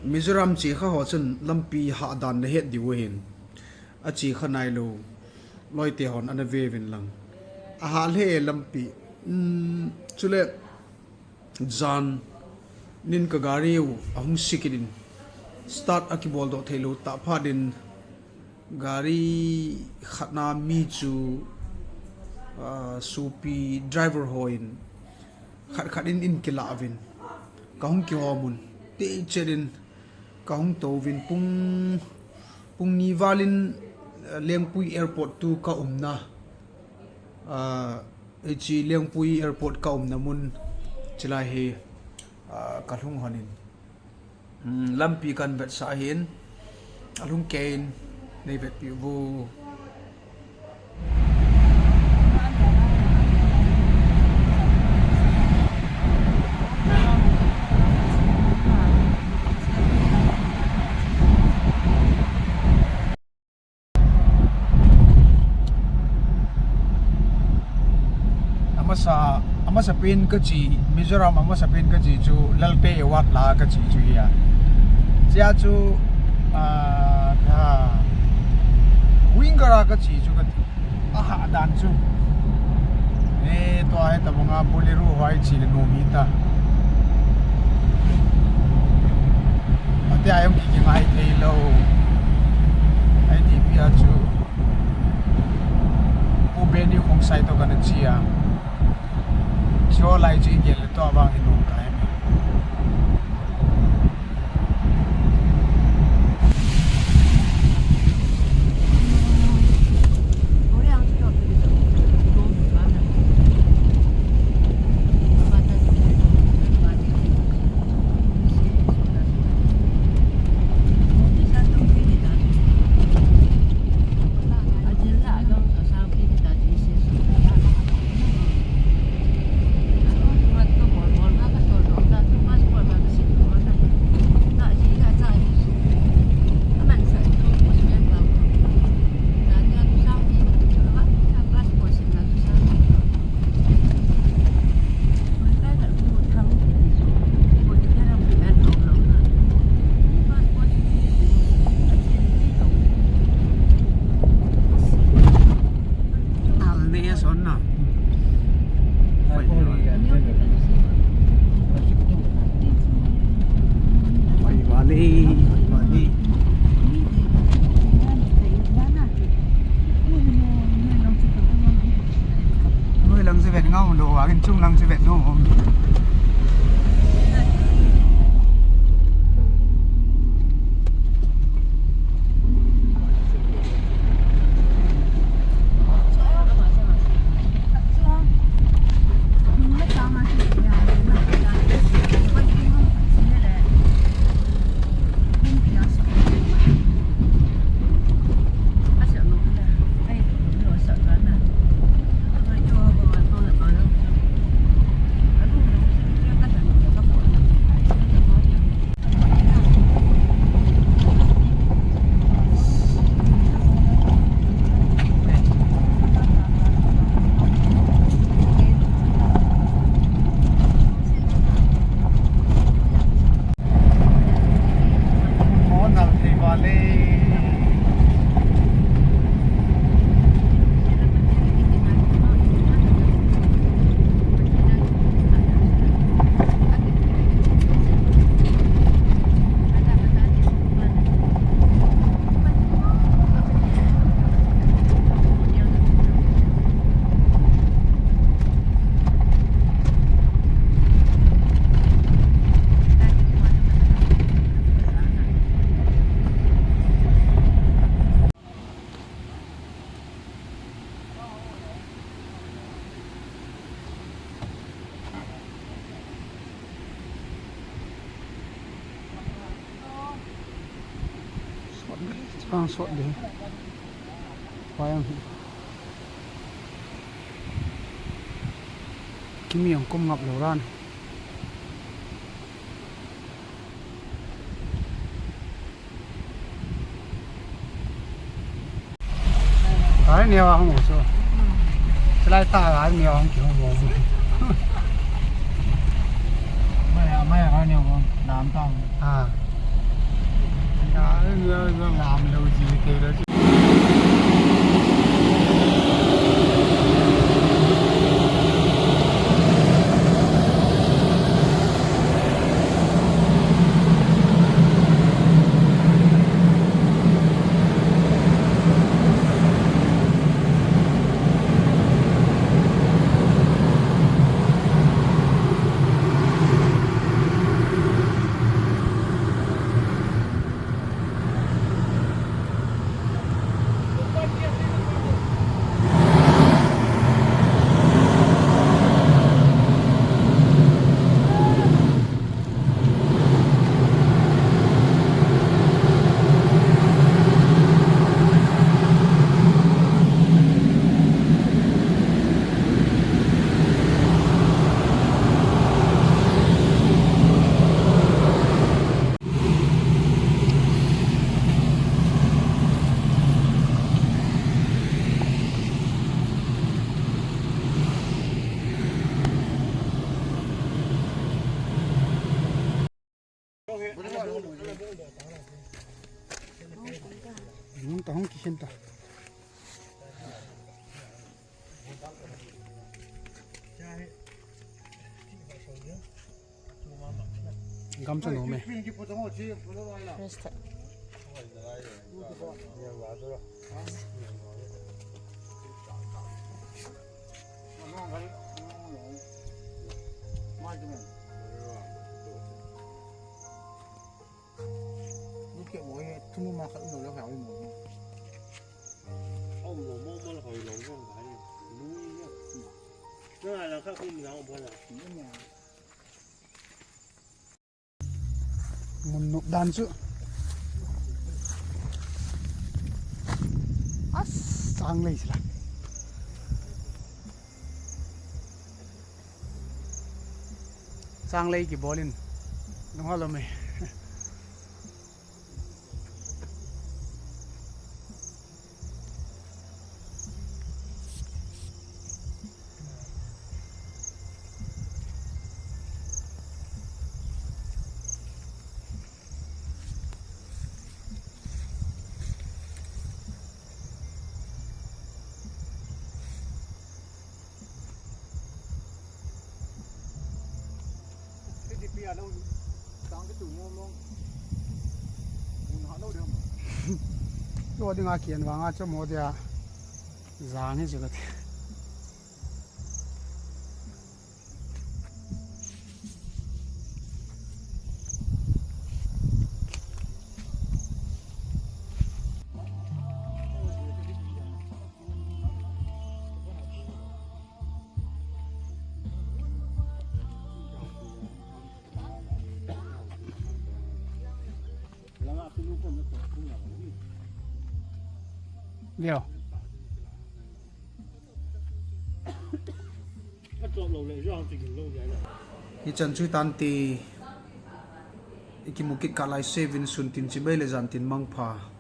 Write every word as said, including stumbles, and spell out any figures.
Mizoram chekha ho chun lampi hahdan nahet diu ahin. Achekha nailou loite hon ana ve uvin lang. Ahah lheh e lampi. Um, chule jan nin ka gari u ahung sikit in start akibol doh theilou tah phat in gari khatna mi chu, ah, sopi driver hon khat khat in ahin kilah uvin. Kahung kihom un. Tei chet in kahung tou uvin pung, pung ni val in, ah, Lengpui Airport tu ka umna. Ah, hiche Lengpui Airport ka umna mun chilai hi, ah, kalhung hon in. Hmm, lampi kahin vetsah ahin, alhung kei in nei vetpeh uvo. Amasa, amasa pen kache, Mizoram amasa pen kache chu Lalpe Award la kache chu hia. Chea chu, ah, ha, winger a kache chu kati. Ahahdan chu. Eh, tua hi tabang a Bolero hoi che le nom hita. Ati a jong ki, kingai thei lou. Ahi tipi a chu. Pu Benny Khongsai toh kana che a. Chu lai chu igel le tua vang hi nom tai. Noi lang chu vet ngam lou, a kin chung lang chu vet nom. Sot de, chang sot de. Payang hi. Kimi ang kum ngap lo ran. Ai, neo a hung so. Chulai ta ai, neo a hung ki hung mo. Mai, mai, ai, neo a hung. Lam ta. Ah. Lam lo ji thei lo. Hung ta, hung kikhen ta. Gamcha nom e. Rest. Mun nop dan chu. As, changlei sila. Changlei kibol in. Nung halom e. Tua dinga kian vanga chu mo dia jang hi chu kati. Leo. Hichan chu tante, ikimu kit kah lai se uvin, sun tin chibai le jan tin mangpha.